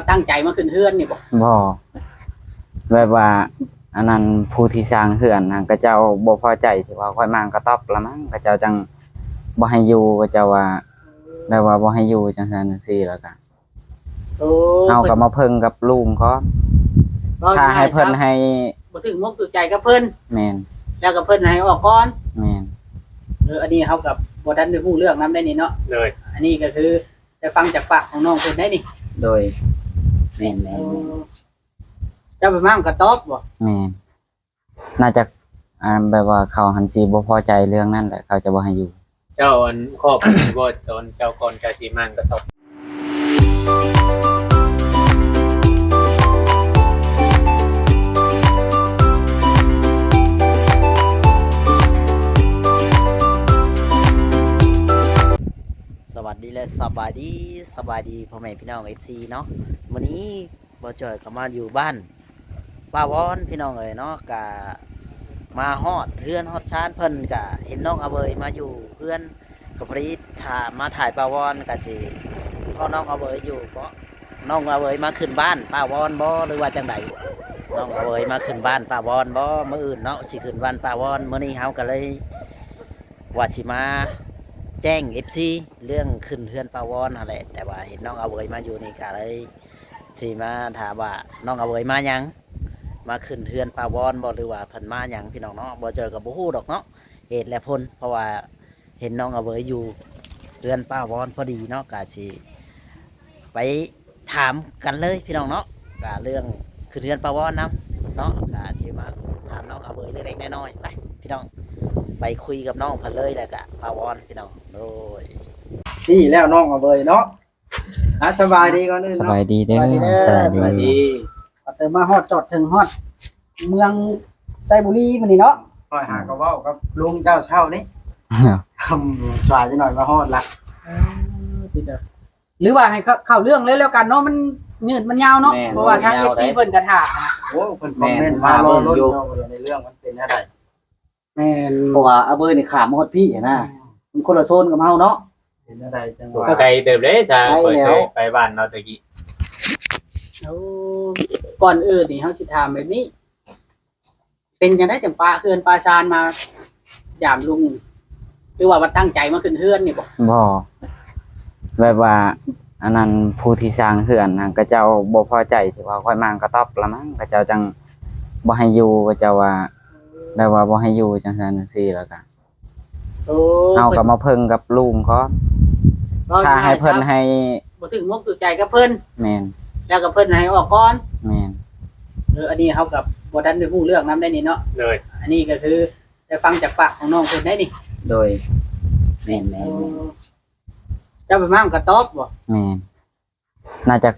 ຕັ້ງໃຈມາຂຶ້ນເຮືອນນີ້ບໍ່? ບໍ່ ແບບວ່າ ອັນນັ້ນ ຜູ້ທີ່ສ້າງເຮືອນຫັ້ນ ເຂົາເຈົ້າບໍ່ພໍໃຈທີ່ວ່າຂ້ອຍມາກະຕ໊ອບລະມັ້ງ ເຂົາເຈົ້າຈັ່ງບໍ່ໃຫ້ຢູ່ ເຂົາເຈົ້າວ່າ ແບບວ່າບໍ່ໃຫ້ຢູ່ຈັ່ງຊັ້ນຈັ່ງຊີ້ ແລ້ວກະ ໂອ້ ເຮົາກະມາເພິ່ງກັບລຸງກ່ອນ ເວົ້າງ່າຍໆ ຖ້າໃຫ້ເພິ່ນໃຫ້ ບໍ່ຖືກມົກຖືກໃຈກັບເພິ່ນ ແມ່ນ ແລ້ວກະເພິ່ນໃຫ້ອອກກ່ອນ ແມ່ນ ເອີ ອັນນີ້ເຮົາກະບໍ່ທັນໄດ້ຮູ້ເລື່ອງນຳໄດ໋ນີ້ເນາະ ໂດຍ ອັນນີ້ກະຄືໄດ້ຟັງຈາກປາກຂອງນ້ອງເພິ່ນໄດ໋ນີ້ ໂດຍ ແມ່ນໆ ເຈົ້າໄປມ້າງກະຕອບບໍ່? ແມ່ນ ໜ້າຈະ ອ່າ ແບບວ່າເຂົາຫັ້ນຊິບໍ່ພໍໃຈເລື່ອງນັ້ນແຫຼະ ເຂົາຈະບໍ່ໃຫ້ຢູ່. ເຈົ້າ ອັນ ຄອບຢູ່ບໍ່ ຕອນເຈົ້າ ກ່ອນເຈົ້າຊິມ້າງກະຕອບ? ສະຫວັດດີ ແລະ ສະບາຍດີ ສະບາຍດີພໍ່ແມ່ພີ່ນ້ອງ ເອັຟຊີ ເນາະ ມື້ນີ້ ບ່າວຈ່ອຍກະມາຢູ່ບ້ານປ້າວອນພີ່ນ້ອງເອີຍເນາະ ກະມາຮອດເຮືອນຮອດຊານເພິ່ນ ກະເຫັນນ້ອງອາເຫວີຍມາຢູ່ເຮືອນ ກະພໍດີຖາມ ມາຖ່າຍປ້າວອນ ກະຊິພໍ້ນ້ອງອາເຫວີຍຢູ່ເນາະ ນ້ອງອາເຫວີຍມາຂຶ້ນບ້ານປ້າວອນບໍ່ ຫຼືວ່າຈັ່ງໃດ ນ້ອງອາເຫວີຍມາຂຶ້ນບ້ານປ້າວອນບໍ່ ມື້ອື່ນເນາະ ຊິຂຶ້ນບ້ານປ້າວອນ ມື້ນີ້ເຮົາກະເລີຍ ວ່າຊິມາແຈ້ງ ເອັຟຊີ ເລື່ອງຂຶ້ນເຮືອນປ້າວອນຫັ້ນແຫຼະ ແຕ່ວ່າເຫັນນ້ອງອາເຫວີຍມາຢູ່ນີ້ກະເລີຍຊິມາຖາມວ່ານ້ອງອາເຫວີຍມາຫຍັງ ມາຂຶ້ນເຮືອນປ້າວອນບໍ່ ຫຼືວ່າເພິ່ນມາຫຍັງພີ່ນ້ອງເນາະ ບ່າວຈ່ອຍກະບໍ່ຮູ້ດອກເນາະ ເຫດແລະຜົນ ເພາະວ່າເຫັນນ້ອງອາເຫວີຍຢູ່ເຮືອນປ້າວອນພໍດີເນາະ ກະຊິໄປ ຖາມກັນເລີຍພີ່ນ້ອງເນາະ ກະເລື່ອງຂຶ້ນເຮືອນປ້າວອນນຳເນາະ ກະຊິມາຖາມນ້ອງອາເຫວີຍເລັກໆນ້ອຍໆ ໄປພີ່ນ້ອງ ໄປຄຸຍກັບນ້ອງເພິ່ນເລີຍ ແລ້ວກະປ້າວອນພີ່ນ້ອງ ໂດຍ ນີ້ແລ້ວນ້ອງອາເຫວີຍເນາະ ອ່າ ສະບາຍດີກ່ອນອື່ນເນາະ ສະບາຍດີເດີ ສະບາຍດີ ສະບາຍດີ ມາຮອດຈອດເຖິງຮອດເມືອງໄຊບູລີມື້ນີ້ເນາະ ຂ້ອຍຫາກະເວົ້າກັບລຸງເຈົ້າເຊົ້ານີ້ ສາຍຈັກໜ້ອຍມາຮອດລະ ເອີ ຕິດ ຫຼືວ່າໃຫ້ເຂົ້າ ເຂົ້າເລື່ອງເລີຍແລ້ວກັນເນາະ ມັນຍືດມັນຍາວເນາະ ແມ່ນ ເພາະວ່າທາງ ແມ່ນ ເອັຟຊີ ເພິ່ນກະຖ້າຫັ້ນນະ ໂອ້ ເພິ່ນຄອມເມັນ ແມ່ນ ມາລໍລຸ້ນຢູ່ ເນາະ ໃນເລື່ອງມັນເປັນແນວໃດ ແມ່ນ ເພາະວ່າອາເບີຍນີ້ຂ້າມມາຮອດພີ້ຫັ້ນນະ ແມ່ນ ມັນຄົນລະໂຊນກັບເຮົາເນາະ ເປັນແນວໃດຈັ່ງວ່າ ກະໄກເຕີບເດ້ຊາ ໄກແລ້ວ ຂ້ອຍເຄີຍໄປບ້ານລາວແຕ່ກີ້ ໂອ້ ກ່ອນອື່ນນີ້ເຮົາຊິຖາມແບບນີ້ ເປັນຈັ່ງໃດຈັ່ງປະເຮືອນປະຊານມາຢາມລຸງ ຫຼືວ່າ ວ່າຕັ້ງໃຈມາຂຶ້ນເຮືອນນີ້ບໍ່? ບໍ່ ແບບວ່າ ອັນນັ້ນ ຜູ້ທີ່ສ້າງເຮືອນຫັ້ນ ເຂົາເຈົ້າບໍ່ພໍໃຈທີ່ວ່າຂ້ອຍມາກະຕ໊ອບລະມັ້ງ ເຂົາເຈົ້າຈັ່ງບໍ່ໃຫ້ຢູ່ ເຂົາເຈົ້າວ່າ ແບບວ່າບໍ່ໃຫ້ຢູ່ຈັ່ງຊັ້ນຈັ່ງຊີ້ ແລ້ວກະ ໂອ້ ເຮົາກະມາເພິ່ງກັບລຸງກ່ອນ ເວົ້າງ່າຍໆ ຖ້າໃຫ້ເພິ່ນໃຫ້ ບໍ່ຖືກມົກຖືກໃຈກັບເພິ່ນ ແມ່ນ ແລ້ວກະເພິ່ນໃຫ້ອອກກ່ອນ ແມ່ນ ເອີ ອັນນີ້ເຮົາກະບໍ່ທັນໄດ້ຮູ້ເລື່ອງນຳໄດ໋ນີ້ເນາະ ໂດຍ ອັນນີ້ກະຄືໄດ້ຟັງຈາກປາກຂອງນ້ອງເພິ່ນໄດ໋ນີ້ ໂດຍ ແມ່ນໆ ເຈົ້າໄປມ້າງກະຕອບບໍ່? ແມ່ນ ໜ້າຈະ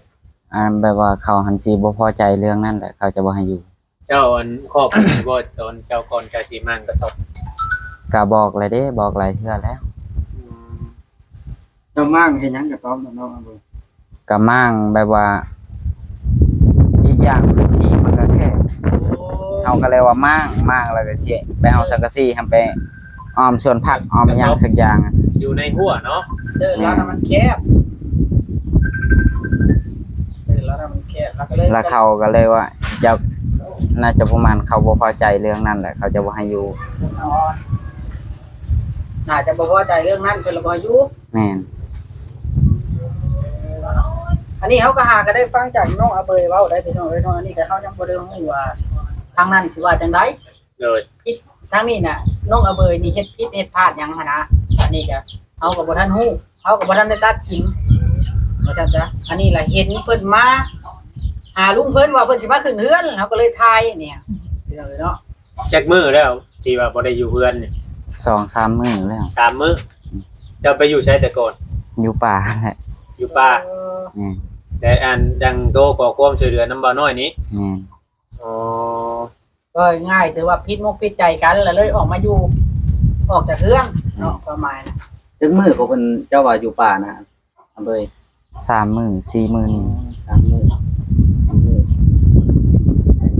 ອ່າ ແບບວ່າເຂົາຫັ້ນຊິບໍ່ພໍໃຈເລື່ອງນັ້ນແຫຼະ ເຂົາຈະບໍ່ໃຫ້ຢູ່. ເຈົ້າ ອັນ ຄອບຢູ່ບໍ່ ຕອນເຈົ້າ ກ່ອນເຈົ້າຊິມ້າງກະຕອບ? ກະບອກແລ້ວເດ້ ບອກຫຼາຍເທື່ອແລ້ວ. ອືມ ເຈົ້າມ້າງເຮັດຫຍັງກະຕອບນະນ້ອງອາເບີຍ? ກະມ້າງແບບວ່າ ອີກຢ່າງພື້ນທີ່ມັນກະແຄບ ເຮົາກະເລີຍວ່າມ້າງ ມ້າງແລ້ວກະຊິໄປເອົາສັງກະສີຫັ້ນໄປອ້ອມສວນຜັກ ອ້ອມຫຍັງສັກຢ່າງ ຢູ່ໃນຮົ້ວເນາະ ເດີ່ນລາວນະມັນແຄບ ເດີ່ນລາວນະມັນແຄບ ລະເຂົາກະເລີຍວ່າ ເຈົ້າ ໜ້າຈະປະມານເຂົາບໍ່ພໍໃຈເລື່ອງນັ້ນແຫຼະ ເຂົາຈະບໍ່ໃຫ້ຢູ່. ອໍ ໜ້າຈະບໍ່ພໍໃຈເລື່ອງນັ້ນ ເພິ່ນລະບໍ່ໃຫ້ຢູ່. ແມ່ນ ອັນນີ້ເຮົາກະຫາກະໄດ້ຟັງຈາກນ້ອງອາເບີຍເວົ້າໄດ໋ພີ່ນ້ອງເອີຍເນາະ ອັນນີ້ກະເຮົາຍັງບໍ່ໄດ້ຮູ້ວ່າທາງນັ້ນຊິວ່າຈັ່ງໃດ. ໂດຍ ທາງນີ້ນະ ນ້ອງອາເບີຍນີ້ເຮັດຜິດເຮັດພາດຫຍັງຫັ້ນນະ ອັນນີ້ກະເຮົາກະບໍ່ທັນຮູ້ ເຮົາກະບໍ່ທັນໄດ້ຕັດສິນ ວ່າຊັ້ນຊະ. ອັນນີ້ລະເຫັນເພິ່ນມາຫາລຸງເພິ່ນວ່າເພິ່ນຊິມາຂຶ້ນເຮືອນ ເຮົາກະເລີຍຖ່າຍນີ້ພີ່ນ້ອງເອີຍເນາະ. ຈັກມື້ແລ້ວທີ່ວ່າບໍ່ໄດ້ຢູ່ເຮືອນນີ້? ສອງສາມມື້ແລ້ວ. ສາມມື້. ເຈົ້າໄປຢູ່ໃສແຕ່ກ່ອນ? ຢູ່ປ່າຫັ້ນແຫຼະ. ຢູ່ປ່າ. ເອີ ແມ່ນ ແຕ່ອັນຍັງໂທຂໍຄວາມຊ່ວຍເຫຼືອນຳບ່າວນ້ອຍນີ້? ແມ່ນ. ອໍ ເວົ້າງ່າຍໆ ຖືວ່າຜິດມົກຜິດໃຈກັນ ລະເລີຍອອກມາຢູ່ ອອກຈາກເຮືອນເນາະ ຄວາມໝາຍນະ. ຈັກມື້ກໍເພິ່ນ ເຈົ້າວ່າຢູ່ປ່ານະ ອາເບີຍ? ສາມມື້ ສີ່ມື້ນີ້. ອໍ ສາມມື້ ສາມມື້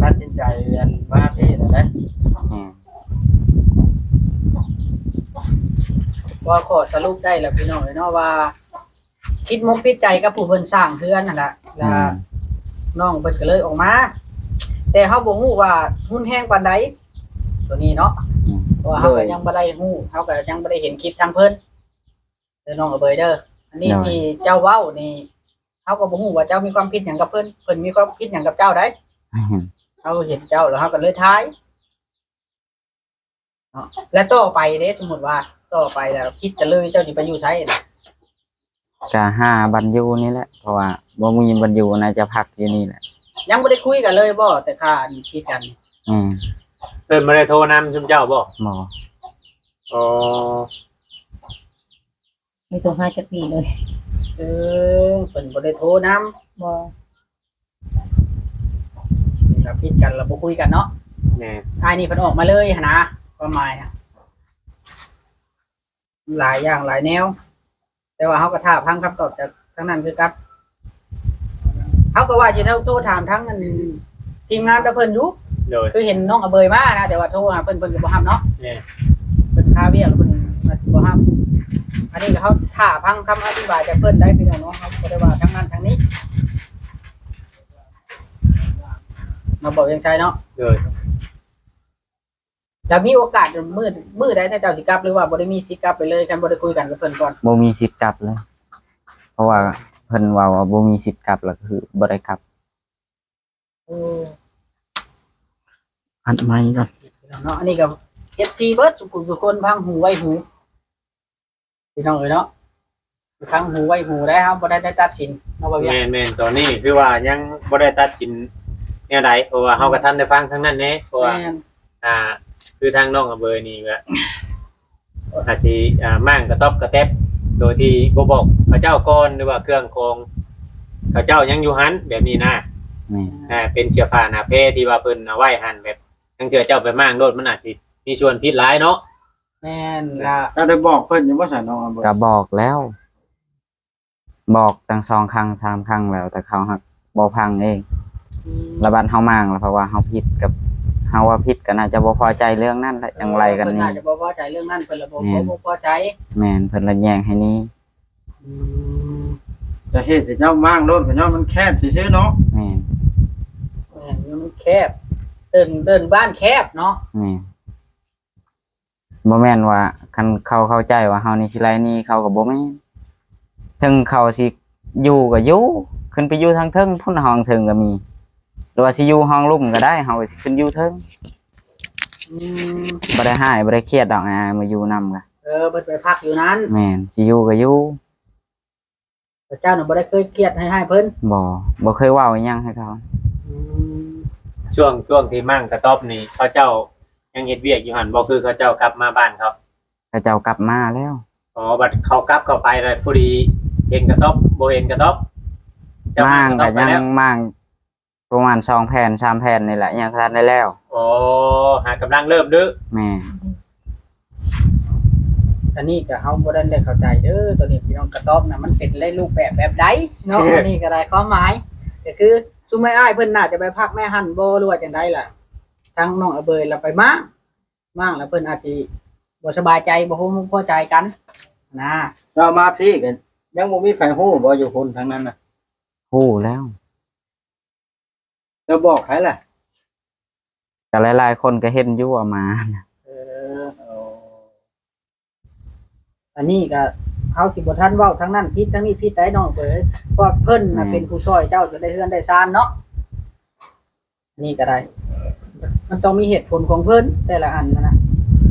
ຕັດສິນໃຈອັນມາພີ້ນັ້ນແຫຼະ. ແມ່ນ ວ່າຂໍສະຫຼຸບໄດ້ລະພີ່ນ້ອງເອີຍເນາະ ວ່າ ຜິດມົກຜິດໃຈກັບຜູ້ເພິ່ນສ້າງເຮືອນຫັ້ນລະ ລະ ແມ່ນ ນ້ອງເພິ່ນກໍເລີຍອອກມາ ແຕ່ເຮົາບໍ່ຮູ້ວ່າຮຸນແຮງປານໃດ ໂຕນີ້ເນາະ ອືມ ເພາະວ່າເຮົາກໍຍັງບໍ່ໄດ້ຮູ້ ເຮົາກໍຍັງບໍ່ໄດ້ເຫັນຄລິບທາງເພິ່ນ ເດີນ້ອງອະເບີຍເດີ ອັນນີ້ ໂດຍ ທີ່ເຈົ້າເວົ້ານີ້ ເຮົາກໍບໍ່ຮູ້ວ່າເຈົ້າມີຄວາມຜິດຫຍັງກັບເພິ່ນ ເພິ່ນມີຄວາມຜິດຫຍັງກັບເຈົ້າໃດ ອືມ ເຮົາເຫັນເຈົ້າແລ້ວເຮົາກໍເລີຍຖ່າຍ ເນາະ ແລະຕໍ່ໄປເດ້ ສົມມຸດວ່າຕໍ່ໄປແລ້ວຜິດກັນເລີຍ ເຈົ້າຊິໄປຢູ່ໃສນະ? ກະຫາບ່ອນຢູ່ນີ້ແຫຼະ ເພາະວ່າບໍ່ມີບ່ອນຢູ່ ໜ້າຈະພັກຢູ່ນີ້ແຫຼະ. ຍັງບໍ່ໄດ້ຄຸຍກັນເລີຍບໍ່ ແຕ່ຄ່າອັນຜິດກັນ? ອືມ ເພິ່ນບໍ່ໄດ້ໂທນຳຊຸມເຈົ້າບໍ່? ບໍ່. ອໍ ບໍ່ໂທຫາຈັກທີເລີຍ. ເອີ ເພິ່ນບໍ່ໄດ້ໂທນຳ? ບໍ່. ນີ້ລະຜິດກັນລະບໍ່ຄຸຍກັນເນາະ. ແມ່ນ. ອ້າຍນີ້ເພິ່ນອອກມາເລີຍຫັ້ນນະ ຄວາມໝາຍນະ ຫຼາຍຢ່າງຫຼາຍແນວ ແຕ່ວ່າເຮົາກໍຖ້າຟັງຄຳຕອບຈາກທາງນັ້ນຄືກັນ. ເຮົາກໍວ່າຊິໂທ ໂທຖາມທາງອັນທີມງານຂອງເພິ່ນຢູ່ ໂດຍ ຄືເຫັນນ້ອງອະເບີຍມານະ ແຕ່ວ່າໂທຫາເພິ່ນ ເພິ່ນກໍບໍ່ຮັບເນາະ. ແມ່ນ. ເພິ່ນຄາວຽກ ເພິ່ນບໍ່ຮັບ. ອັນນີ້ກໍເຮົາຖ້າຟັງຄຳອະທິບາຍຈາກເພິ່ນໄດ້ພີ່ນ້ອງເນາະ ເຮົາບໍ່ໄດ້ວ່າທາງນັ້ນທາງນີ້. ມາບອກວຽງໄຊເນາະ. ໂດຍ. ແລ້ວມີໂອກາດມື້ ມື້ໃດຖ້າເຈົ້າຊິກັບ ຫຼືວ່າບໍ່ໄດ້ມີສິດກັບໄປເລີຍ ຄັນບໍ່ໄດ້ຄຸຍກັນກັບເພິ່ນກ່ອນ? ບໍ່ມີສິດກັບເລີຍ ເພາະວ່າເພິ່ນເວົ້າວ່າບໍ່ມີສິດກັບ ແລ້ວກໍຄືບໍ່ໄດ້ກັບ. ໂອ້ ອັດໄມກ່ອນເນາະ. ອັນນີ້ກໍເອັຟຊີເບິດ ທຸກຜູ້ທຸກຄົນ ຟັງຫູໄວ້ຫູ. ພີ່ນ້ອງເອີຍເນາະ ຟັງຫູໄວ້ຫູໄດ້ ເຮົາບໍ່ໄດ້ໄດ້ຕັດສິນເນາະ ບໍ່ວຽງ. ແມ່ນໆ ຕອນນີ້ຄືວ່າຍັງບໍ່ໄດ້ຕັດສິນແນວໃດ ເພາະວ່າເຮົາກໍ ອືມ ທັນໄດ້ຟັງທາງນັ້ນແດ່ ເພາະວ່າ ແມ່ນ ອ່າ ຄືທາງນ້ອງອະເບີຍນີ້ກໍ ອາດຊິ ອ່າ ມ້າງກະຕ໊ອບກະແຕັບ ໂດຍທີ່ບໍ່ບອກເຂົາເຈົ້າກ່ອນ ຫຼືວ່າເຄື່ອງຂອງເຂົາເຈົ້າຍັງຢູ່ຫັ້ນ ແບບນີ້ນະ. ແມ່ນ. ອ່າ ເປັນເສື້ອຜ້າໜ້າແພທີ່ວ່າເພິ່ນເອົາໄວ້ຫັ້ນ ແບບ ລາງເທື່ອເຈົ້າໄປມ້າງໂລດ ມັນອາດຊິມີສ່ວນຜິດຫຼາຍເນາະ. ແມ່ນລະ. ເຈົ້າໄດ້ບອກເພິ່ນຢູ່ບໍ່ຊະ ນ້ອງອະເບີຍ? ກະບອກແລ້ວ ບອກຕັ້ງສອງຄັ້ງສາມຄັ້ງແລ້ວ ແຕ່ເຂົາຫາກບໍ່ຟັງເອງ. ອືມ. ລະບັດເຮົາມ້າງລະ ເພາະວ່າເຮົາຜິດກັບ ເຮົາວ່າຜິດກໍໜ້າຈະບໍ່ພໍໃຈເລື່ອງນັ້ນແຫຼະ ຈັ່ງໄລ່ກັນໜີ. ເອີ ເພິ່ນໜ້າຈະບໍ່ພໍໃຈເລື່ອງນັ້ນ ເພິ່ນລະບໍ່ ແມ່ນ ບໍ່ພໍໃຈ. ແມ່ນ ເພິ່ນລະແຍງໃຫ້ໜີ. ອືມ. ສາເຫດທີ່ເຈົ້າມ້າງໂລດກໍຍ້ອນມັນແຄ້ນຊື່ໆເນາະ. ແມ່ນ. ແມ່ນ ມັນແຄບ ເດີ່ນ ເດີ່ນບ້ານແຄບເນາະ. ແມ່ນ. ບໍ່ແມ່ນວ່າຄັນເຂົາເຂົ້າໃຈວ່າເຮົານີ້ຊິໄລ່ໜີເຂົາກໍບໍ່ແມ່ນ. ເຖິງເຂົາຊິຢູ່ກໍຢູ່ ຂຶ້ນໄປຢູ່ທາງເທິງພຸ້ນ ຫ້ອງເທິງກໍມີ ຫຼືວ່າຊິຢູ່ຫ້ອງລຸ່ມກໍໄດ້ ເຮົາກໍຊິຂຶ້ນຢູ່ເທິງ. ອືມ. ບໍ່ໄດ້ຮ້າຍ ບໍ່ໄດ້ຄຽດດອກ ອ້າຍມາຢູ່ນຳກໍ. ເອີ ເພິ່ນໄປພັກຢູ່ນັ້ນ. ແມ່ນ ຊິຢູ່ກໍຢູ່. ພະເຈົ້ານະບໍ່ໄດ້ເຄີຍຄຽດໃຫ້ ໃຫ້ເພິ່ນ? ບໍ່ ບໍ່ເຄີຍເວົ້າອີ່ຫຍັງໃຫ້ເຂົາ. ອືມ. ຊ່ວງ ຊ່ວງທີ່ມ້າງກະຕ໊ອບນີ້ ເຂົາເຈົ້າຍັງເຮັດວຽກຢູ່ຫັ້ນບໍ່? ຄືເຂົາເຈົ້າກັບມາບ້ານເຂົາ? ເຂົາເຈົ້າກັບມາແລ້ວ. ອໍ ບັດເຂົາກັບເຂົ້າໄປລະ ພໍດີເຫັນກະຕ໊ອບ ບໍ່ເຫັນກະຕ໊ອບ ເຈົ້າມ້າງກະຕ໊ອບໄປແລ້ວ? ມ້າງກໍຍັງມ້າງ ປະມານສອງແຜ່ນສາມແຜ່ນນີ້ແຫຼະ ຍັງບໍ່ທັນໄດ້ແລ້ວ. ອໍ ຫາກຳລັງເລີ່ມເດີ້. ແມ່ນ. ອັນນີ້ກໍເຮົາບໍ່ທັນໄດ້ເຂົ້າໃຈເດີ້ ໂຕນີ້ພີ່ນ້ອງ ກະຕ໊ອບນະ ມັນເປັນໃນຮູບແບບແບບໃດເນາະ? ອັນນີ້ກໍໄດ້ຄວາມໝາຍ ກໍຄືຊຸມອ້າຍໆເພິ່ນໜ້າຈະໄປພັກໃນຫັ້ນບໍ່ ຫຼືວ່າຈັ່ງໃດລະ ທາງນ້ອງອະເບີຍລະໄປມ້າງ ມ້າງລະເພິ່ນອາດຊິບໍ່ສະບາຍໃຈ ບໍ່ພົວໃຈກັນນະ. ເຈົ້າມາພີ້ກໍຍັງບໍ່ມີໃຜຮູ້ບໍ່ ຢູ່ພຸ້ນທາງນັ້ນນະ? ຮູ້ແລ້ວ. ເຈົ້າບອກໃຜລະ? ກໍຫຼາຍໆຄົນກໍເຫັນຢູ່ວ່າມາ. ເອີ ເອີ ອັນນີ້ກໍເຮົາຊິບໍ່ທັນເວົ້າທາງນັ້ນຜິດ ທາງນີ້ຜິດໄດ໋ນ້ອງເອີຍ ເພາະວ່າເພິ່ນນະ ແມ່ນ ເປັນຜູ້ຊ່ອຍເຈົ້າຈົນໄດ້ເຮືອນໄດ້ຊານເນາະ. ນີ້ກໍໄດ້ ມັນຕ້ອງມີເຫດຜົນຂອງເພິ່ນແຕ່ລະອັນຫັ້ນນະ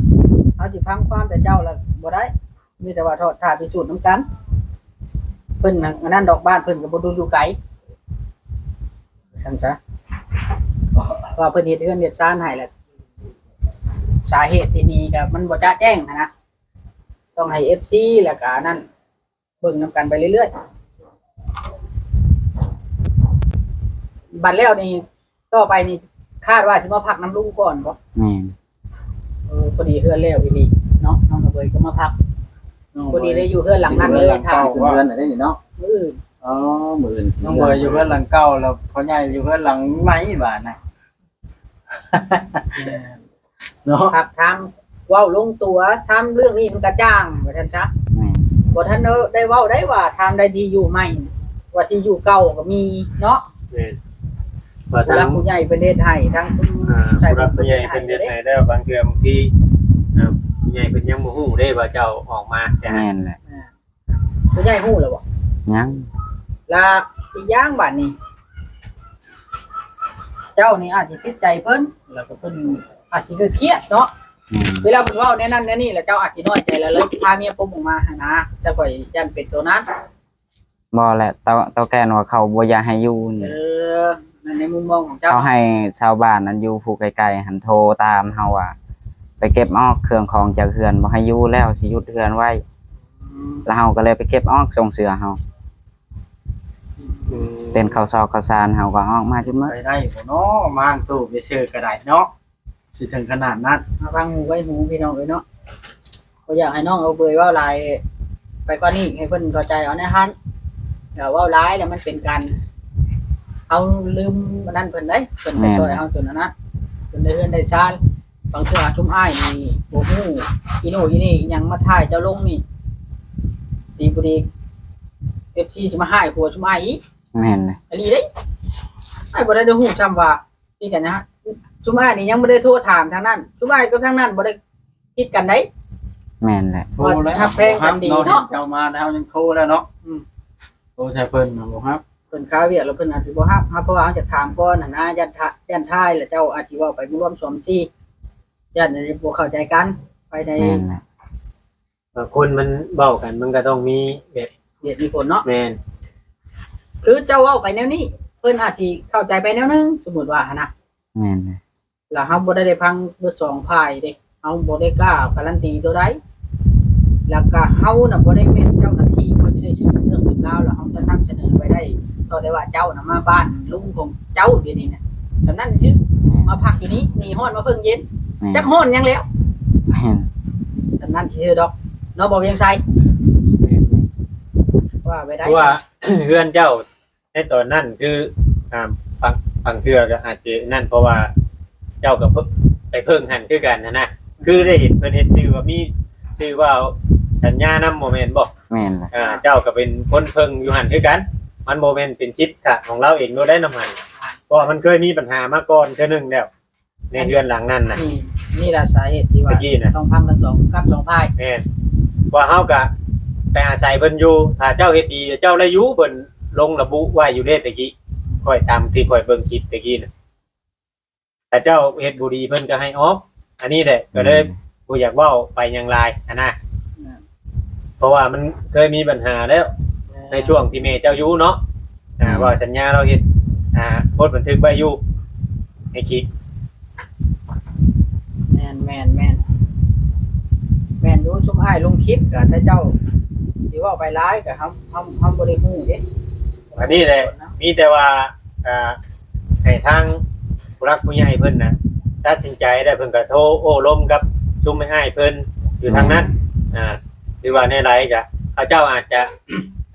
ເຮົາຊິຟັງຄວາມແຕ່ເຈົ້າລະບໍ່ໄດ້ ມີແຕ່ວ່າຖ້າພິສູດນຳກັນ ເພິ່ນອັນນັ້ນດອກ ບ້ານເພິ່ນກໍບໍ່ໄດ້ຢູ່ໄກ ຊັ້ນຊະ ວ່າເພິ່ນເຮັດເຮືອນເຮັດຊານໃຫ້ລະ ສາເຫດທີ່ໜີກໍມັນບໍ່ຈະແຈ້ງຫັ້ນນະ ຕ້ອງໃຫ້ເອັຟຊີ ແລ້ວກໍອັນນັ້ນ ເບິ່ງນຳກັນໄປເລື້ອຍໆ ບັດແລ້ວນີ້ ຕໍ່ໄປນີ້ ຄາດວ່າຊິມາພັກນຳລຸງກ່ອນບໍ່? ແມ່ນ. ເອີ ພໍດີເຮືອນແລ້ວອີ່ຫຼີເນາະ ນ້ອງກະເບີຍກໍມາພັກ ພໍດີໄດ້ຢູ່ເຮືອນຫຼັງນັ້ນເລີຍ ຖ້າຂຶ້ນເຮືອນໄດ້ນີ້ເນາະ ມື້ອື່ນ ອໍ ມື້ອື່ນ ນ້ອງເບີຍຢູ່ເຮືອນຫຼັງເກົ່າ ແລ້ວພໍ່ໃຫຍ່ຢູ່ເຮືອນຫຼັງໃໝ່ບາດນະ. ແມ່ນເນາະ ຖາມ ຖາມເວົ້າລົງຕົວ ຖາມເລື່ອງນີ້ມັນກະຈ່າງ ວ່າຊັ້ນຊະ ແມ່ນ ບໍ່ທັນໄດ້ເວົ້າໄດ້ວ່າຖາມໄດ້ທີ່ຢູ່ໃໝ່ ວ່າທີ່ຢູ່ເກົ່າກໍມີເນາະ ແມ່ນ ວ່າ ຜູ້ຫຼັກຜູ້ໃຫຍ່ເພິ່ນເຮັດໃຫ້ ທາງຊຸມ ອ່າ ຜູ້ຫຼັກຜູ້ໃຫຍ່ເພິ່ນເຮັດໃຫ້ແລ້ວ ບາງເທື່ອບາງທີ ອ່າ ຜູ້ໃຫຍ່ເພິ່ນຍັງບໍ່ຮູ້ເດ້ວ່າເຈົ້າອອກມາ. ແມ່ນແຫຼະ. ອ່າ ຜູ້ໃຫຍ່ຮູ້ແລ້ວບໍ່? ຍັງ. ລະອີກຢ່າງບາດນີ້ ເຈົ້ານີ້ອາດຊິຜິດໃຈເພິ່ນ ແລ້ວກໍເພິ່ນອາດຊິເກີດຄຽດເນາະ. ແມ່ນ. ເວລາເພິ່ນເວົ້າແນວນັ້ນແນວນີ້ ແລ້ວເຈົ້າອາດຊິນ້ອຍໃຈ ແລ້ວເລີຍພາເມຍປົບອອກມາຫັ້ນນະ. ແຕ່ຂ້ອຍຢ້ານເປັນໂຕນັ້ນ. ບໍ່ແຫຼະ ເຕົາ ເຕົາແກ່ນວ່າເຂົາບໍ່ຢາກໃຫ້ຢູ່ນີ້. ເອີ ໃນມຸມມອງຂອງເຈົ້າ ເຂົາໃຫ້ຊາວບ້ານນັ້ນຢູ່ຜູ້ໃກ້ໆຫັ້ນໂທຕາມເຮົາວ່າ ໄປເກັບອອກເຄື່ອງຂອງຈາກເຮືອນ ບໍ່ໃຫ້ຢູ່ແລ້ວ ຊິຢຸດເຮືອນໄວ້. ອືມ ແລ້ວເຮົາກໍເລີຍໄປເກັບອອກ ສົ່ງເສືອເຮົາ. ອືມ ເປັນເຂົ້າຊອກເຂົ້າສານ ເຮົາກໍເອົາອອກມາຈົນໝົດ. ໄປໄດ້ບໍ່ເນາະ ມາງໂຕໄປເຊີກະໄດ້ເນາະ. ຊິເຖິງຂະໜາດນັ້ນ. ມາຟັງຫູໄວ້ຫູພີ່ນ້ອງເອີຍເນາະ. ບໍ່ຢາກໃຫ້ນ້ອງເອົາເບີຍເວົ້າຫຼາຍໄປກວ່ານີ້ ໃຫ້ເພິ່ນເຂົ້າໃຈເອົາແນວຫັ້ນ. ຖ້າເວົ້າຫຼາຍແລ້ວມັນເປັນການ ເຮົາລືມອັນນັ້ນເພິ່ນເດ້. ເພິ່ນກໍ ແມ່ນ ຊ່ອຍເຮົາຈົນອັນນັ້ນ ຈົນໄດ້ເຮືອນໄດ້ຊານ. ບາງເທື່ອຊຸມອ້າຍນີ້ບໍ່ຮູ້ອີໂນ່ອີເນ່ອີຫຍັງ ມາຖ່າຍເຈົ້າລົງນີ້ ດີບໍ່ດີ ເອັຟຊີ ຊິມາຮ້າຍຫົວຊຸມອ້າຍອີກ. ແມ່ນເດ້. ອີ່ຫຼີເດ້. ອ້າຍບໍ່ໄດ້ໄດ້ຮູ້ຊ້ຳວ່າ ຄືກັນນະ ຊຸມອ້າຍນີ້ຍັງບໍ່ໄດ້ໂທຖາມທາງນັ້ນ ຊຸມອ້າຍກັບທາງນັ້ນບໍ່ໄດ້ຜິດກັນໃດ. ແມ່ນແຫຼະ. ໂທແລ້ວ ຮັກແພງກັນດີເນາະ. ເຈົ້າມາແລ້ວຍັງໂທແລ້ວເນາະ. ອືມ ໂທໃສ່ເພິ່ນນະບໍ່ຮັບ. ເພິ່ນຄາວຽກແລ້ວເພິ່ນອາດຊິບໍ່ຮັບ ເພາະວ່າເຮົາຈະຖາມກ່ອນຫັ້ນນະ ຢ້ານທະ ຢ້ານທ້າຍແລ້ວເຈົ້າອາດຊິເວົ້າໄປບໍ່ລວມສອງສີ່ ຢ້ານບໍ່ເຂົ້າໃຈກັນ ໄປໃນ ແມ່ນແຫຼະ. ບາງຄົນມັນເວົ້າກັນ ມັນກໍຕ້ອງມີແບບ ເຫດມີຜົນເນາະ. ແມ່ນ. ຄືເຈົ້າເວົ້າໄປແນວນີ້ ເພິ່ນອາດຊິເຂົ້າໃຈໄປແນວໜຶ່ງ ສົມມຸດວ່າຫັ້ນນະ. ແມ່ນ. ແລ້ວເຮົາບໍ່ໄດ້ໄດ້ຟັງເບິດສອງຝ່າຍເດ້ ເຮົາບໍ່ໄດ້ກ້າກາລັນຕີຕົວໃດ. ແລ້ວກໍເຮົານະບໍ່ໄດ້ແມ່ນເຈົ້າໜ້າທີ່ ເຮົາຈະໄດ້ສືບເລື່ອງສືບລາວ ແລ້ວເຮົາຈະນຳສະເໜີໄປໄດ້ ເທົ່າແຕ່ວ່າເຈົ້ານະມາບ້ານລຸງຂອງເຈົ້າດຽວນີ້ນະ ສ່ຳນັ້ນຊື່. ແມ່ນ. ມາພັກຢູ່ນີ້ ໜີຮ້ອນມາເພິ່ງເຢັນ. ແມ່ນ. ຈັກຮ້ອນຫຍັງແລ້ວ. ແມ່ນ. ສ່ຳນັ້ນຊື່ດອກ ເນາະ ບໍ່ວຽງໄຊ. ແມ່ນ. ວ່າໄປໄດ້ ເພາະວ່າເຮືອນເຈົ້າໃນຕອນນັ້ນຄື ອ່າ ບາງ ບາງເທື່ອກໍອາດຈະນັ້ນ ເພາະວ່າເຈົ້າກໍໄປເພິ່ງຫັ້ນຄືກັນຫັ້ນນະ ຄືໄດ້ເຫັນເພິ່ນເຮັດຊື່ວ່າມີຊື່ວ່າສັນຍານຳ ບໍ່ແມ່ນບໍ່? ແມ່ນແຫຼະ. ອ່າ ເຈົ້າກໍເປັນຄົນເພິ່ງຢູ່ຫັ້ນຄືກັນ ມັນບໍ່ແມ່ນເປັນສິດຂະຂອງລາວເອງໂລດໄດ໋ນຳຫັ້ນ ເພາະວ່າມັນເຄີຍມີບັນຫາມາກ່ອນເທື່ອໜຶ່ງແລ້ວ ໃນເຮືອນຫຼັງນັ້ນນະ. ນີ້ ນີ້ລະສາເຫດທີ່ວ່າຕ້ອງຟັງທັງສອງກັບສອງຝ່າຍ. ແມ່ນ. ວ່າເຮົາກະໄປອາໄສເພິ່ນຢູ່ ຖ້າເຈົ້າເຮັດດີ ເຈົ້າໄດ້ຢູ່ ເພິ່ນລົງລະບຸໄວ້ຢູ່ເດ້ແຕ່ກີ້ ຂ້ອຍຕາມທີ່ຂ້ອຍເບິ່ງຄລິບແຕ່ກີ້ນະ ຖ້າເຈົ້າເຮັດບໍ່ດີ ເພິ່ນກໍໃຫ້ອອກ. ອັນນີ້ແຫຼະ ກໍເລີຍ ແມ່ນ ບໍ່ຢາກເວົ້າໄປຫຍັງຫຼາຍຫັ້ນນະ. ແມ່ນ. ເພາະວ່າມັນເຄີຍມີບັນຫາແລ້ວ ແມ່ນ ໃນຊ່ວງທີ່ແມ່ເຈົ້າຢູ່ເນາະ. ອ່າ ແມ່ນ. ເວົ້າສັນຍາລາວເຮັດ ອ່າ ບົດບັນທຶກໄວ້ຢູ່ໃນຄລິບ. ແມ່ນ ແມ່ນ ແມ່ນ ແມ່ນຢູ່ ຊຸມອ້າຍລົງຄລິບກະ ຖ້າເຈົ້າຊິເວົ້າໄປຫຼາຍກະ ເຮົາ ເຮົາ ເຮົາບໍ່ໄດ້ຮູ້ເດ້. ອັນນີ້ແຫຼະ ມີແຕ່ວ່າ ອ່າ ໃຫ້ທາງຜູ້ຫຼັກຜູ້ໃຫຍ່ເພິ່ນນະ ຕັດສິນໃຈແລ້ວ ເພິ່ນກະໂທໂອ້ລົມກັບຊຸມອ້າຍເພິ່ນຢູ່ທາງນັ້ນ. ແມ່ນ. ອ່າ ຫຼືວ່າແນວໃດກະ ເຂົາເຈົ້າອາດຈະ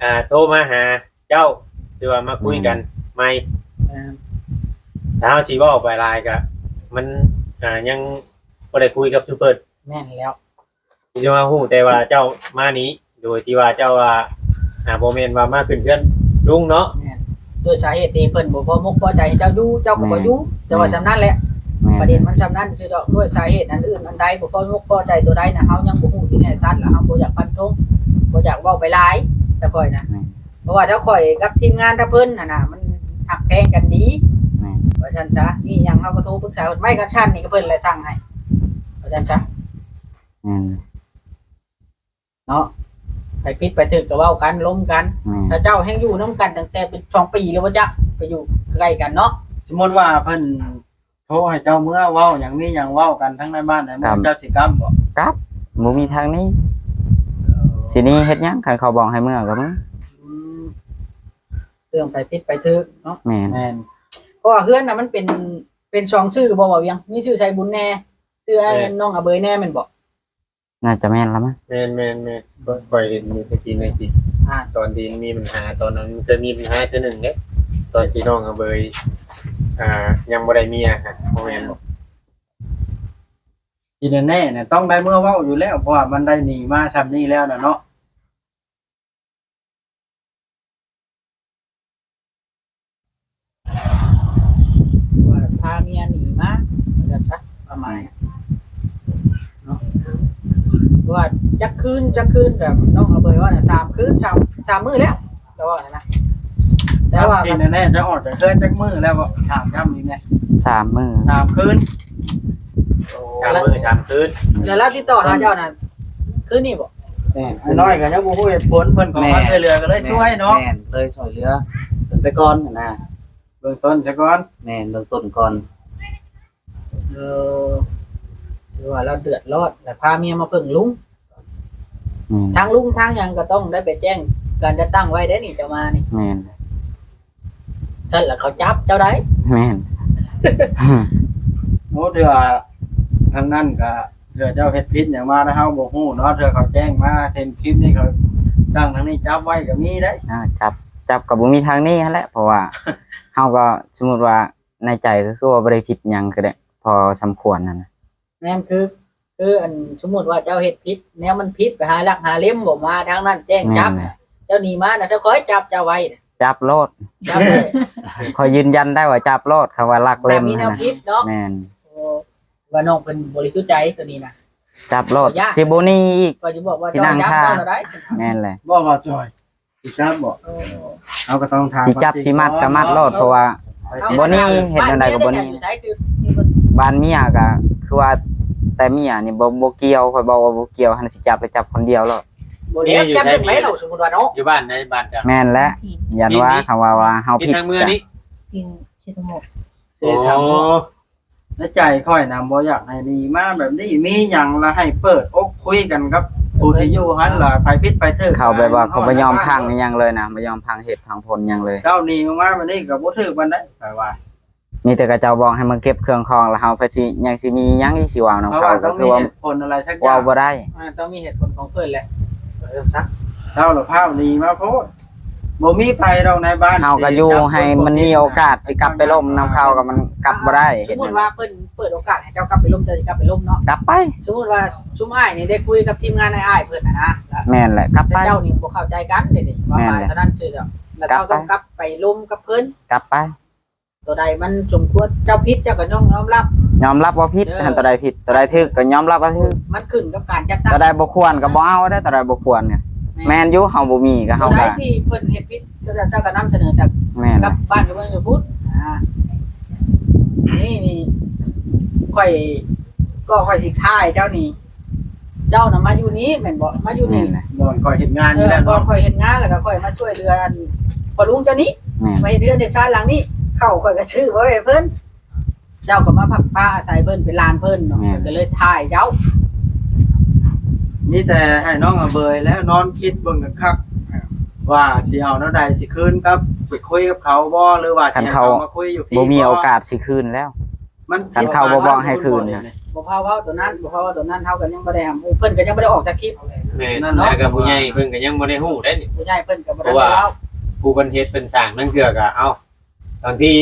ອ່າ ໂທມາຫາ ເຈົ້າ ຫຼືວ່າມາຄຸຍກັນ ແມ່ນ ໃໝ່. ແມ່ນ. ຖ້າເຮົາຊິເວົ້າໄປຫຼາຍກະ ມັນ ອ່າ ຍັງບໍ່ໄດ້ຄຸຍກັບຊຸມເພິ່ນ. ແມ່ນແລ້ວ. ທີ່ຈະມາຮູ້ແຕ່ວ່າເຈົ້າມານີ້ ໂດຍທີ່ວ່າເຈົ້າວ່າ ອ່າ ບໍ່ແມ່ນວ່າມາຂຶ້ນເຮືອນລຸງເນາະ. ແມ່ນ. ດ້ວຍສາເຫດທີ່ເພິ່ນບໍ່ພໍມົກພໍໃຈໃຫ້ເຈົ້າຢູ່ ເຈົ້າກໍບໍ່ຢູ່. ແມ່ນ. ເຈົ້າວ່າສ່ຳນັ້ນແຫຼະ. ແມ່ນ. ປະເດັນມັນສ່ຳນັ້ນຊື່ດອກ. ດ້ວຍສາເຫດອັນອື່ນອັນໃດບໍ່ພໍມົກພໍໃຈຕົວໃດນະ ເຮົາຍັງບໍ່ຮູ້ທີ່ແນ່ຊັດ ແລ້ວເຮົາບໍ່ຢາກຟັນທົງ ບໍ່ຢາກເວົ້າໄປຫຼາຍ ແຕ່ຂ້ອຍນະ. ແມ່ນ. ເພາະວ່າທາງຂ້ອຍກັບທີມງານທາງເພິ່ນຫັ້ນນະ ມັນຮັກແພງກັນດີ. ແມ່ນ. ວ່າຊັ້ນຊະ ມີຫຍັງເຮົາກໍໂທປຶກສາເພິ່ນ ໄມ້ກັນສັ່ນນີ້ກໍເພິ່ນແຫຼະສັ່ງໃຫ້ ວ່າຊັ້ນຊະ. ແມ່ນ. ເນາະ ໃຜຜິດໃຜຖືກກໍເວົ້າກັນ ລົມກັນ. ແມ່ນ. ຖ້າເຈົ້າແຮ່ງຢູ່ນຳກັນຕັ້ງແຕ່ເປັນສອງປີແລ້ວບໍ່ຈັກ ໄປຢູ່ໃກ້ກັນເນາະ. ສົມມຸດວ່າເພິ່ນ ໂທໃຫ້ເຈົ້າເມືອເວົ້າຫຍັງ ມີຫຍັງເວົ້າກັນທັງໃນບ້ານໃນເມືອງ ເຈົ້າຊິກັບບໍ່? ກັບ ບໍ່ມີທາງໜີ. ເອີ ຊິໜີເຮັດຫຍັງ ຄັນເຂົາບອກໃຫ້ເມືອກໍເມືອ. ອືມ ເລື່ອງໃຜຜິດໃຜຖືກເນາະ. ແມ່ນ. ແມ່ນ. ເພາະວ່າເຮືອນນະ ມັນເປັນ ເປັນສອງຊື່ບໍ່ ບ່າວວຽງ? ມີຊື່ໄຊບຸນແດ່ ຊື່ ແມ່ນ ນ້ອງອາເບີຍແດ່ແມ່ນບໍ່? ໜ້າຈະແມ່ນລະມັ້ງ. ແມ່ນໆໆ ຂ້ອຍ ຂ້ອຍເຫັນຢູ່ແຕ່ກີ້ໃນຄລິບ ອ່າ ຕອນທີ່ມີບັນຫາ ຕອນນັ້ນມັນເຄີຍມີບັນຫາເທື່ອໜຶ່ງເດ້ ຕອນທີ່ນ້ອງອາເບີຍ ອ່າ ຍັງບໍ່ໄດ້ເມຍຫັ້ນ ບໍ່ແມ່ນບໍ່? ທີ່ແນ່ໆນະ ຕ້ອງໄດ້ເມືອເວົ້າຢູ່ແລ້ວ ເພາະວ່າມັນໄດ້ໜີມາຊ່ຳນີ້ແລ້ວນະເນາະ. ໝາຍເນາະ ວ່າຈັກຄືນ ຈັກຄືນ ແບບນ້ອງອາເບີຍວ່ານະ ສາມຄືນ ສາມ ສາມມື້ແລ້ວ ລາວວ່ານະ ແຕ່ວ່າ ທີ່ແນ່ໆ ຈະອອກຈາກເຮືອນຈັກມື້ແລ້ວ ກໍຖາມຢ້ຳອີກແດ່. ສາມມື້ ສາມຄືນ ໂອ້ ສາມມື້ສາມຄືນ. ແລ້ວລາວຕິດຕໍ່ຫາເຈົ້ານະ ຄືນນີ້ບໍ? ແມ່ນ ອ້າຍນ້ອຍກໍຍັງບໍ່ຮູ້ເຫດຜົນ ເພິ່ນຂໍຄວາມຊ່ວຍເຫຼືອ ກໍເລີຍຊ່ວຍເນາະ. ແມ່ນ ເລີຍຊ່ວຍເຫຼືອເພິ່ນໄປກ່ອນຫັ້ນນະ ເບື້ອງຕົ້ນຊະກ່ອນ. ແມ່ນ ເບື້ອງຕົ້ນກ່ອນ. ເອີ ຖືວ່າລາວເດືອດຮ້ອນ ແລ້ວພາເມຍມາເພິ່ງລຸງ. ແມ່ນ ທາງລຸງທາງຫຍັງກໍຕ້ອງໄດ້ໄປແຈ້ງການຈັດຕັ້ງໄວ້ເດ້ນີ້ ເຈົ້າມານີ້. ແມ່ນ ຊັ້ນລະເຂົາຈັບເຈົ້າໄດ໋. ແມ່ນ ໂອ້ ເທື່ອທາງນັ້ນກໍ ເທື່ອເຈົ້າເຮັດຜິດຫຍັງມາ ແລ້ວເຮົາບໍ່ຮູ້ເນາະ ເທື່ອເຂົາແຈ້ງມາ ເຫັນຄລິບນີ້ ເຂົາສັ່ງທາງນີ້ຈັບໄວ້ກໍມີໄດ໋. ອ່າ ຈັບ ຈັບກໍບໍ່ມີທາງນີ້ຫັ້ນແຫຼະ ເພາະວ່າເຮົາກໍ ສົມມຸດວ່າ ໃນໃຈກໍຄືວ່າບໍ່ໄດ້ຜິດຫຍັງກໍໄດ້ ພໍສົມຄວນຫັ້ນນະ. ແມ່ນ ຄື ຄືອັນ ສົມມຸດວ່າເຈົ້າເຮັດຜິດ ແນວມັນຜິດ ໄປຫາລັກຫາເຫຼັມບໍ່ ມາທາງນັ້ນແຈ້ງຈັບ. ແມ່ນແຫຼະ ເຈົ້າໜີມານະ ຖ້າຂ້ອຍຈັບເຈົ້າໄວ້ນະ ຈັບໂລດ ຈັບເລີຍ. ຂ້ອຍຢືນຢັນໄດ້ວ່າຈັບໂລດ ຄຳວ່າລັກເຫຼັມ ມີແນວຜິດເນາະ. ແມ່ນ ໂອ້ ວ່ານ້ອງເພິ່ນບໍລິສຸດໃຈຕົວນີ້ນະ ຈັບໂລດ ບໍ່ຢ້ານ ຊິບໍ່ໜີອີກ. ຂ້ອຍຈະບອກວ່າ ຊິນັ່ງຖ້າ ແມ່ນແຫຼະ ບໍ່ວ່າຈ່ອຍ ຊິຈັບບໍ່? ເອີ ເຮົາກໍຕ້ອງຖາມ ຊິຈັບ ຊິມັດກໍມັດໂລດ ເພາະວ່າ ເຮົາ ບໍ່ໜີ ເຮັດແນວໃດກໍບໍ່ໜີ. ບ້ານເມຍກໍຄືວ່າ ແຕ່ເມຍນີ້ບໍ່ ບໍ່ກ່ຽວ ຂ້ອຍບອກວ່າບໍ່ກ່ຽວ ຫັ້ນຊິຈັບ ແລ້ວຈັບຄົນດຽວໂລດ. ບໍ່ແລ້ວ ຈັບຈັ່ງໃດລະ ສົມມຸດວ່າເນາະ ຢູ່ບ້ານໃດ ບ້ານເຈົ້າ? ແມ່ນແຫຼະ ຢ້ານວ່າ ຄັນວ່າ ວ່າເຮົາຜິດ ທາງເມືອງນີ້ ເສດຖາມ ໃນໃຈຂ້ອຍນະ ບໍ່ຢາກໃຫ້ໜີມາແບບນີ້ ມີຫຍັງລະໃຫ້ເປີດອົກຄຸຍກັນກັບຜູ້ທີ່ຢູ່ຫັ້ນລະ ໃຜຜິດໃຜຖືກ. ເຂົາແບບວ່າເຂົາບໍ່ຍອມຟັງອີ່ຫຍັງເລີຍນະ ບໍ່ຍອມຟັງເຫດຟັງຜົນຫຍັງເລີຍ. ເຈົ້າໜີອອກມາແບບນີ້ກໍບໍ່ຖືກປານໃດ ຂ້ອຍວ່າ. ມີແຕ່ເຂົາເຈົ້າບອກໃຫ້ມາເກັບເຄື່ອງຂອງ ລະເຮົາໄປຊິ ຍັງຊິມີຫຍັງອີກຊິເວົ້ານຳເຂົາ ກໍຄືວ່າເວົ້າບໍ່ໄດ້. ອ່າ ຕ້ອງມີເຫດຜົນຂອງເພິ່ນແຫຼະ ວ່າຊັ້ນຊະ. ເຈົ້າລະພ້າວໜີມາໂພດ. ບໍ່ມີໃຜດອກໃນບ້ານ ເຮົາກໍຢູ່ໃຫ້ມັນມີໂອກາດ ຊິກັບໄປລົມນຳເຂົາກໍມັນກັບບໍ່ໄດ້. ສົມມຸດວ່າເພິ່ນເປີດໂອກາດໃຫ້ເຈົ້າກັບໄປລົມ ເຈົ້າຊິກັບໄປລົມເນາະ? ກັບໄປ. ສົມມຸດວ່າຊຸມອ້າຍນີ້ໄດ້ຄຸຍກັບທີມງານອ້າຍໆເພິ່ນຫັ້ນນະ ແມ່ນແຫຼະ ກັບໄປ. ແຕ່ເຈົ້ານີ້ບໍ່ເຂົ້າໃຈກັນເດ້ນີ້ ຄວາມໝາຍເທົ່ານັ້ນຊື່ດອກ ແລ້ວເຈົ້າຕ້ອງກັບໄປລົມກັບເພິ່ນ ກັບໄປ. ຕົວໃດມັນສົມຄວນ ເຈົ້າຜິດເຈົ້າກໍຕ້ອງຍອມຮັບ ຍອມຮັບວ່າຜິດ. ເອີ ຫັ້ນ ຕົວໃດຜິດ ຕົວໃດຖືກກໍຍອມຮັບວ່າຖືກ. ມັນຂຶ້ນກັບການຈັດຕັ້ງ ຕົວໃດບໍ່ຄວນກໍບໍ່ເອົາເດ້ ຕົວໃດບໍ່ຄວນນີ້. ແມ່ນ ແມ່ນຢູ່ ເຮົາບໍ່ມີກໍເຮົາກໍ ຕົວໃດທີ່ເພິ່ນເຮັດຜິດ ເຈົ້າກໍນຳສະເໜີຈາກ ແມ່ນ ກັບບ້ານກັບເມືອງຢູ່ພຸ້ນ. ອ່າ ນີ້ນີ້ ຂ້ອຍ ກໍຂ້ອຍຊິທ້າຍເຈົ້ານີ້ ເຈົ້ານະມາຢູ່ນີ້ແມ່ນບໍ່? ມາຢູ່ນີ້ ແມ່ນແຫຼະ ບ່ອນຂ້ອຍເຮັດງານ. ເອີ ນີ້ແຫຼະ ບ່ອນຂ້ອຍເຮັດງານ ແລ້ວກໍຂ້ອຍມາຊ່ວຍເຫຼືອອັນພໍ່ລຸງເຈົ້ານີ້. ແມ່ນ ມາເຮັດເຮືອນເຮັດຊານຫຼັງນີ້ ເຂົ້າຂ້ອຍກໍຊື້ໄວ້ໃຫ້ເພິ່ນ ເຈົ້າກໍມາພັກພາອາໄສເພິ່ນ ເປັນຫຼານເພິ່ນເນາະ. ແມ່ນ ເພິ່ນກໍເລີຍຖ່າຍເຈົ້າ. ມີແຕ່ໃຫ້ນ້ອງອາເບີຍແລ້ວນອນຄິດເບິ່ງຄັກໆ ວ່າຊິເອົາແນວໃດ ຊິຄືນກັບໄປຄຸຍກັບເຂົາບໍ່ ຫຼືວ່າຊິໃຫ້ເຂົາມາຄຸຍຢູ່ພີ້ບໍ່? ບໍ່ມີໂອກາດຊິຄືນແລ້ວ. ມັນ ຄັນເຂົາບໍ່ບອກໃຫ້ຄືນນະ ບໍ່ພາເວົ້າຕົວນັ້ນ ບໍ່ພາເວົ້າຕົວນັ້ນ ເຮົາກໍຍັງບໍ່ໄດ້ຫາ ເພິ່ນກໍຍັງບໍ່ໄດ້ອອກຈາກຄລິບ. ແມ່ນ ນັ້ນເນາະ ແລ້ວກໍຜູ້ໃຫຍ່ເພິ່ນກໍຍັງບໍ່ໄດ້ຮູ້ເດ້ນີ້ ຜູ້ໃຫຍ່ເພິ່ນກໍບໍ່ໄດ້ເວົ້າ ເພາະວ່າຜູ້ເພິ່ນເຮັດເພິ່ນສ້າງ ລາງເທື່ອກໍ ເອົ້າ ບາງທ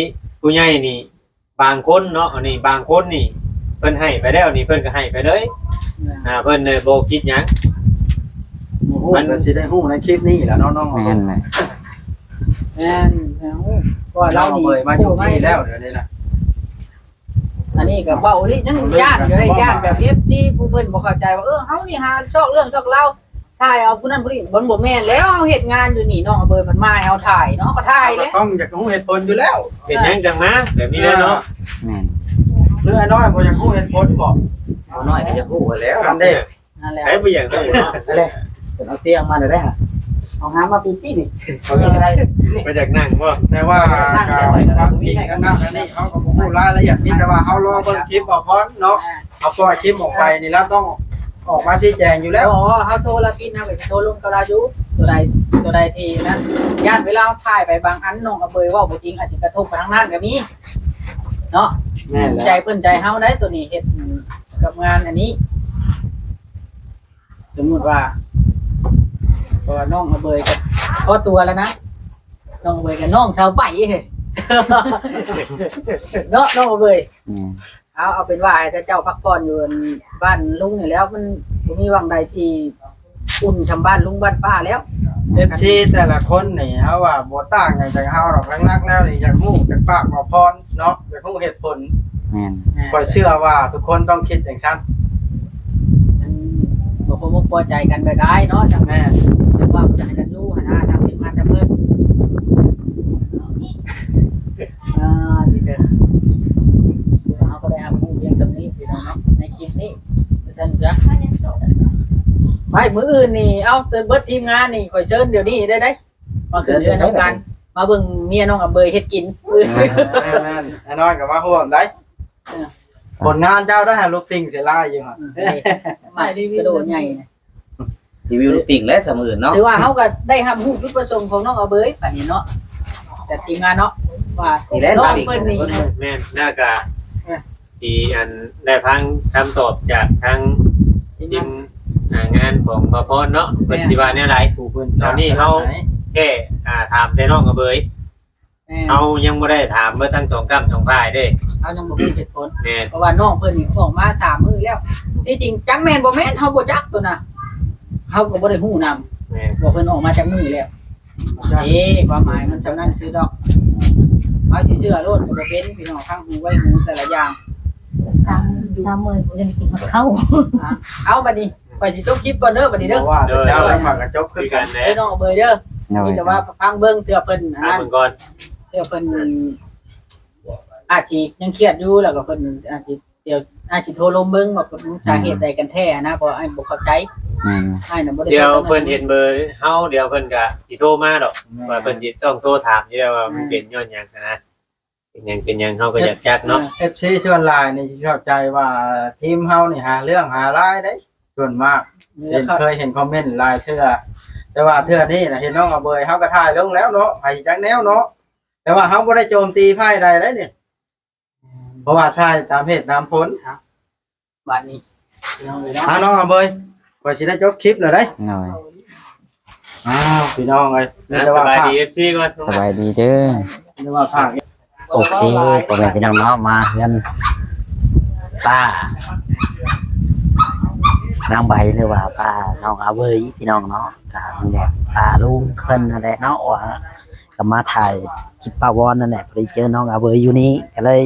ີຜູ້ໃຫຍ່ນີ້ ບາງຄົນເນາະ ອັນນີ້ບາງຄົນນີ້ ເພິ່ນໃຫ້ໄປແລ້ວນີ້ ເພິ່ນກໍໃຫ້ໄປເລີຍ. ອ່າ ເພິ່ນບໍ່ຄິດຫຍັງ ມັນກໍຊິໄດ້ຮູ້ໃນຄລິບນີ້ແຫຼະເນາະ ນ້ອງ. ແມ່ນແຫຼະ ແມ່ນ ເພາະວ່າລາວນີ້ມາຢູ່ພີ້ແລ້ວ ດຽວນີ້ນະ ອັນນີ້ກໍເວົ້າອີ່ຫຼີ ຍັງຢ້ານຢູ່ເດ້ ຢ້ານແບບເອັຟຊີຜູ້ເພິ່ນບໍ່ເຂົ້າໃຈວ່າ ເອີ ເຮົານີ້ຫາຊອກເລື່ອງຊອກລາວ ຖ່າຍເອົາຜູ້ນັ້ນຜູ້ນີ້ ມັນບໍ່ແມ່ນແລ້ວ. ເຮົາເຮັດງານຢູ່ນີ້ ນ້ອງອາເບີຍເພິ່ນມາໃຫ້ເຮົາຖ່າຍເນາະ ກໍຖ່າຍແຫຼະ ເຮົາກໍຕ້ອງຢາກຮູ້ເຫດຜົນຢູ່ແລ້ວ. ເປັນຫຍັງຈັ່ງມາແບບນີ້ແຫຼະເນາະ. ແມ່ນ ເລື່ອງນ້ອຍບໍ່ຢາກຮູ້ເຫດຜົນບໍ? ນ້ອຍກໍຢາກຮູ້ຫັ້ນແຫຼ້ວ ກັນເດ້. ນັ້ນແຫຼະ ໃຜບໍ່ຢາກຮູ້ເນາະ. ນັ້ນແຫຼະ ເພິ່ນເອົາຕຽງມາແລ້ວເດ້ ເອົາຫາມາປີໆນີ້ ເອົາໄດ້ ບໍ່ຢາກນັ່ງບໍ່? ແຕ່ວ່າຄວາມຈິງອັນນັ້ນອັນນີ້ ເຮົາກໍບໍ່ຮູ້ລາຍລະອຽດ ມີແຕ່ວ່າເຮົາລໍເບິ່ງຄລິບເອົາກ່ອນເນາະ. ເຮົາປ່ອຍຄລິບອອກໄປນີ້ ລາວຕ້ອງອອກມາຊີ້ແຈງຢູ່ແລ້ວ. ບໍ່ ເຮົາໂທລະປິດ ເຮົາກໍຊິໂທລົມກັບລາວຢູ່ ຕົວໃດ ຕົວໃດທີ່ນັ້ນ ຢ້ານເວລາເຮົາຖ່າຍໄປບາງອັນ ນ້ອງອາເບີຍເວົ້າບໍ່ຈິງ ອາດຊິກະທົບໄປທາງນັ້ນກໍມີເນາະ. ແມ່ນແຫຼະ ໃຈເພິ່ນໃຈເຮົາໄດ໋ ຕົວນີ້ເຮັດ ກັບງານອັນນີ້ ສົມມຸດວ່າ ເພາະວ່ານ້ອງອາເບີຍກໍພໍຕົວແລ້ວນະ ນ້ອງອາເບີຍກໍນ້ອງສາວໃບເນາະ ນ້ອງອາເບີຍ. ອືມ ເອົາ ເອົາເປັນວ່າໃຫ້ເຈົ້າພັກຜ່ອນຢູ່ບ້ານລຸງນີ້ແລ້ວ ມັນບໍ່ມີຫວ່າງໃດທີ່ ອຸ່ນຊ່ຳບ້ານລຸງບ້ານປ້າແລ້ວ. ເອັຟຊີແຕ່ລະຄົນນີ້ ເຮົາວ່າບໍ່ຕ່າງຫຍັງຈາກເຮົາດອກ. ຫຼັກໆແລ້ວນີ້ ຢາກຮູ້ຈາກປາກບ່າວພອນເນາະ, ຢາກຮູ້ເຫດຜົນ. ແມ່ນ. ຂ້ອຍເຊື່ອວ່າທຸກຄົນຕ້ອງຄິດຈັ່ງຊັ້ນ. ມັນບໍ່ພໍອົກພໍໃຈກັນໄປໄດ້ເນາະ. ແມ່ນ. ຈັ່ງວ່າບໍ່ຢາກໃຫ້ກັນຢູ່ຫັ້ນນະ ທາງທີມງານທາງເພິ່ນ. ອ່າ ດີເດີ ເຮົາກໍໄດ້ຮັບຮູ້ພຽງສ່ຳນີ້ພີ່ນ້ອງເນາະ ໃນຄລິບນີ້. ວ່າຊັ້ນຊະ ໄປມື້ອື່ນນີ້ ເອົາ ເບິດທີມງານນີ້ ຂ້ອຍເຊີນດຽວນີ້ໄດ້ໄດ໋ ມາຂຶ້ນເຮືອນນຳກັນ ມາເບິ່ງເມຍນ້ອງອຳເບີຍເຮັດກິນ. ແມ່ນໆ ອ້າຍນ້ອຍກໍມາຮ່ວມໄດ໋. ເອີ ຜົນງານເຈົ້າໄດ້ຫາລູກຕິ່ງເສຍຫຼາຍຢູ່ຫັ້ນ. ອືມ ມາກະໂດດໃຫຍ່ນະ. ຣີວິວລູກປິງແຫຼະ ສະມື້ອື່ນເນາະ. ຖືວ່າເຮົາກໍໄດ້ຮັບຮູ້ຈຸດປະສົງຂອງນ້ອງອາເບີຍປານນີ້ເນາະ. ແຕ່ທີມງານເນາະ ວ່ານ້ອງເພິ່ນນີ້ ແມ່ນ ແລ້ວກໍ ເອີ ທີ່ອັນໄດ້ຟັງຄຳຕອບຈາກທາງທີມງານ ທີມ ອ່າ ງານຂອງບ່າວພອນເນາະ ເພິ່ນ ແມ່ນ ຊິວ່າແນວໃດ. ຜູ້ເພິ່ນ ຕອນນີ້ເຮົາແຄ່ ອ່າ ຖາມແຕ່ນ້ອງອາເບີຍ. ແມ່ນ. ເຮົາຍັງບໍ່ໄດ້ຖາມເບິດທັງສອງກ້ຳສອງຝ່າຍເດ້. ເຮົາຍັງບໍ່ຮູ້ເຫດຜົນ. ແມ່ນ. ເພາະວ່ານ້ອງເພິ່ນນີ້ອອກມາສາມມື້ແລ້ວ. ທີ່ຈິງຈັກແມ່ນບໍ່ແມ່ນເຮົາບໍ່ຈັກໂຕນະ. ເຮົາກໍບໍ່ໄດ້ຮູ້ນຳ. ແມ່ນ. ວ່າເພິ່ນອອກມາຈັກມື້ແລ້ວ. ເອີ ຄວາມໝາຍມັນສ່ຳນັ້ນຊື່ດອກ. ເຮົາຊິເຊື່ອໂລດກໍບໍ່ເປັນ ພີ່ນ້ອງ ຟັງຫູໄວ້ຫູແຕ່ລະຢ່າງ. ສາມ ສາມມື້ບໍ່ໄດ້ກິນເຂົ້າ. ອ່າ ເອົາບັດນີ້ ຂ້ອຍຊິຈົບຄລິບກ່ອນເດີບັດນີ້ເດີ. ວ່າແລ້ວມັນກໍຈົບຄືກັນແຫຼະ ເດີນ້ອງເບີຍເດີ. ໂດຍ. ມີແຕ່ວ່າຟັງເບິ່ງ ເທື່ອເພິ່ນອັນນັ້ນ ເບິ່ງກ່ອນ ເທື່ອເພິ່ນອາດຊິຍັງຄຽດຢູ່ ແລ້ວກໍເພິ່ນອາດຊິ ດຽວອາດຊິໂທລົມເບິ່ງວ່າເພິ່ນສາເຫດໃດກັນແທ້ນະ ເພາະອ້າຍບໍ່ເຂົ້າໃຈ. ແມ່ນ. ອ້າຍນະບໍ່ໄດ້ ດຽວເພິ່ນເຫັນເບີເຮົາ ດຽວເພິ່ນກໍຊິໂທມາດອກ. ແມ່ນ. ວ່າເພິ່ນຊິຕ້ອງໂທຖາມຢູ່ແລ້ວວ່າມັນເປັນຍ້ອນຫຍັງຫັ້ນນະ. ເປັນຫຍັງ ເປັນຫຍັງ ເຮົາກໍຢາກຈັກເນາະ. ເອັຟຊີສ່ວນຫຼາຍນີ້ຊິເຂົ້າໃຈວ່າທີມເຮົານີ້ຫາເລື່ອງຫາລາຍເດ້ ສ່ວນມາກ. ເຫັນ ເຄີຍເຫັນຄອມເມັນຫຼາຍເທື່ອ ແຕ່ວ່າເທື່ອນີ້ນະ ເຫັນນ້ອງອາເບີຍ ເຮົາກໍຖ່າຍລົງແລ້ວເນາະ ໃຜຈັກແນວເນາະ. ແຕ່ວ່າເຮົາບໍ່ໄດ້ໂຈມຕີຝ່າຍໃດເດ້ນີ້ ເພາະວ່າໃຊ້ຕາມເຫດຕາມຜົນ. ບາດນີ້ ພີ່ນ້ອງເອີຍເນາະ ອ່າ ນ້ອງອາເບີຍ ຂ້ອຍຊິໄດ້ຈົບຄລິບແລ້ວເດ້. ໂດຍ. ອ້າວ ພີ່ນ້ອງເອີຍ ມີແຕ່ວ່າ ສະບາຍດີ ເອັຟຊີ ກ່ອນ. ສະບາຍດີເດີ. ມີແຕ່ວ່າພາກ ໂອເຄ ພໍ່ແມ່ພີ່ນ້ອງເນາະ ມາເຮືອນປ້ານາງໃບ ຫຼືວ່າປ້ານ້ອງອາເບີຍ ພີ່ນ້ອງເນາະ ກະແບບປ້າລຸງເພິ່ນນັ້ນແຫຼະເນາະ ວ່າ ກໍມາຖ່າຍຄລິບປ້າວອນນັ້ນແຫຼະ ພໍດີເຈີນ້ອງອາເບີຍຢູ່ນີ້ ກໍເລີຍ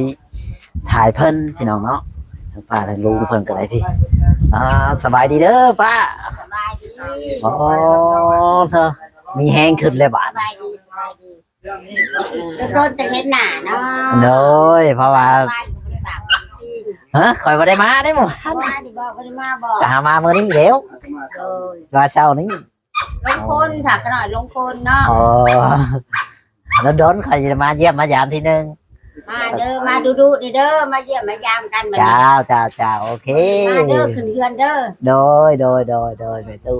ຖ່າຍເພິ່ນ ພີ່ນ້ອງເນາະ. ທັງປ້າທັງລຸງເພິ່ນກໍໄດ້ທີ່ ອ່າ ສະບາຍດີເດີປ້າ. ສະບາຍດີ. ໂອ້ ເທີ ມີແຮງຂຶ້ນແລ້ວບາດ. ສະບາຍດີ ສະບາຍດີ. ດົນໆ ຈັ່ງເຫັນໜ້າເນາະ. ໂດຍ ເພາະວ່າ ວານກໍບໍ່ໄດ້ປາກບໍ່ໄດ້ຕີນ. ຮະ ຂ້ອຍບໍ່ໄດ້ມາເດ້ມື້ວານ. ວານນີ້ບໍ່ ບໍ່ໄດ້ມາບໍ່? ກໍຫາມາມື້ນີ້ແລ້ວ. ໂດຍ ວ່າເຊົ້ານີ້ ລົງຄົນ ຖ້າຂະນ້ອຍລົງຄົນເນາະ. ອໍ ດົນໆ ຂ້ອຍຊິມາຢ້ຽມມາຢາມທີໜຶ່ງ. ມາເດີ ມາດຸໆ ນີ້ເດີ ມາຢ້ຽມມາຢາມກັນບັດນີ້. ເຈົ້າ ເຈົ້າ ເຈົ້າ ໂອເຄ ມາເດີ ຂຶ້ນເຮືອນເດີ. ໂດຍ ໂດຍ ໂດຍ ໂດຍ ແມ່ຕູ້.